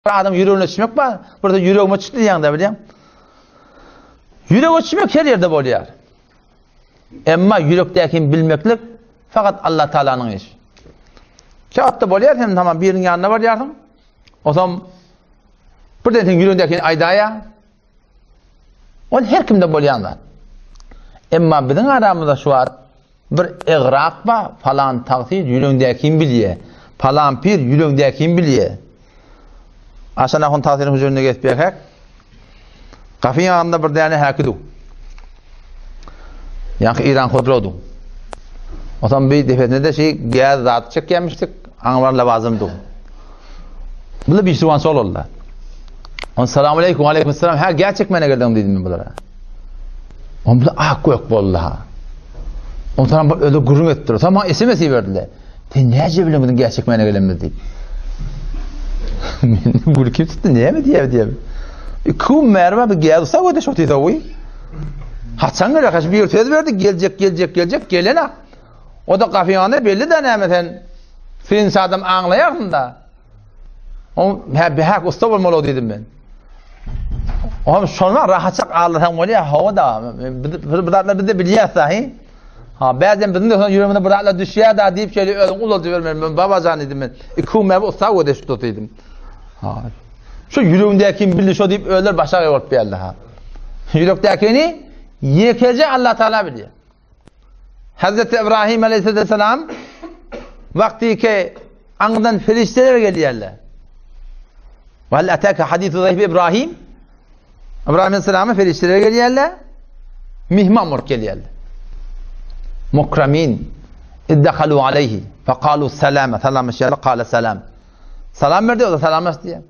adam ýüregine çümek bar, bir-de ýüregime çykdy diýýäň-de bilýäň. Ýürege çümek her ýerde bolýar. Emma ýürekdäkini bilmeklik fakat Allah Taalanyň işi. Käwagtda bolýar sen tamam biriniň ýanyna barýarsyň. Osam birden sen ýüregindäkini aýdaýar. Ol her kimde bolýan zat. Emma biziň aramyzda şu wagt bir egrak bar, falan tagsyr ýüregiňdäkini bilýär. Falan pir ýüregiňdäkini bilýär. Aşan ahun tagsyryň hüjründe gezip ýörkäk, gapyň agzynda bir däne häki dur. Ýaňky Iran Hodro dur. Otam bir depesinde-de şi gäz zat çekýärmişdik, aňbar lawazym dur. Bular bir suwan sol oldular. On salam aleyküm, aleyküm selam. Ha, gäz çekmäne geldiň diýdim men bulara. On bular ak gök boldy ha. On salam bir öyle gürrüň etdiler. Soň maňa SMS iberdiler. Sen näce bilen biziň gäz çekmäne gelenimizi diýip. Men gülkim tutdy, näme diýer diýip. İki gün bäri bir gäz ussa göde şo diýdi. Haçan geler? Haç bir söz berdi, geljek, geljek, geljek, gelen O da gafyňanda belli de näme sen synçy adam aňlaýarsyň da. O hä behak usta bolmaly diýdim men. Oňam şonda rahatçak aglasaň bolýar, hawa da. Bir zatlar biz de bilýäs dahi. Ha, bäzem biziň de ýüregimize bir zatlar düşýär da diýip şeýle özüň ulaldyp bermeli. Men babajan diýdim men. İki gün bäri usta gödeşip dur diýdim. Ha. Şu ýüregindäkini bildi şo diýip özler başagaý bolup geldi ha. Ýürekdäkini ýekeje Allah Taala bilýär. Hazreti İbrahim aleyhisselam wagty ki aňdan perişdeler gelýärler. Wal ataka hadithu zayf İbrahim İbrahim aleyhisselama perişdeler gelýärler. Mihman bolup gelýärler. Mukramin iddakalu aleyhi fekalu selama salamlaşýarlar kale selam. Salam berdi o da salamlaşdy diýär.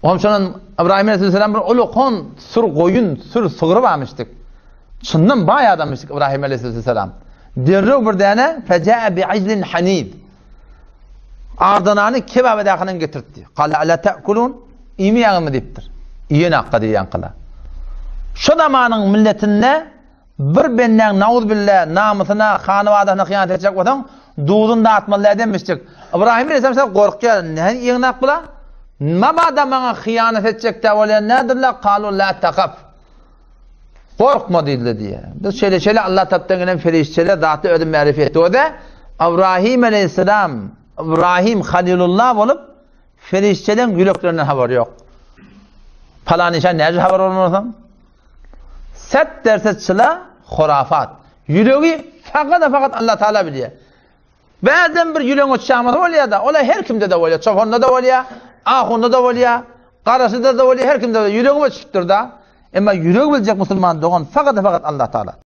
Oňam şondan İbrahim aleyhisselam bir ulukon sür goýun, sür sygry barmyşdyk. Çyndan baý adamyşdyk İbrahim aleyhisselam. Derrew bir däne fecae bi ijlin hanid. Ardanany kebap edäkinen getirtdi. Kale ala ta'kulun iýmeýäňizmi diýipdir. Iýen hakka diýýän kyla. Şo zamanyň milletinde bir bendäň nauzbilla namysyna, hanybadasyna hyýanat etjek bolsaň, duzuny datmaly däl demişdik. Ybrahym aleyhisselam şa gorkýar, nähili ýygnak bula? Mabada maňa hyýanat etjek-dä bolýan nädirler? Kalu la takaf. Gorkma diýdiler diýýär. Biz şeýle-şeýle Allah tarapdan gelen perişdeler zatly özüni märifi etdi. O-da Ybrahym aleyhisselam, Ybrahym Halilullah bolup, perişdeleň ýüreklerinden habary ýok. Palan işan näce habar bolmasaň? Set derse çyla hurafat. Ýüregi fakat fakat Allah Taala bilýär. Bäzem bir ýüregiň uçýamysy bolýar-da, ola her kimde-de bolýar, çopanda-da bolýar, ahunda-da bolýar, garaşyda-da bolýar, her kimde-de ýüregiň uçupdyr-da. Emma ýüregi biljek musulman dogan fakat fakat Allah Taala.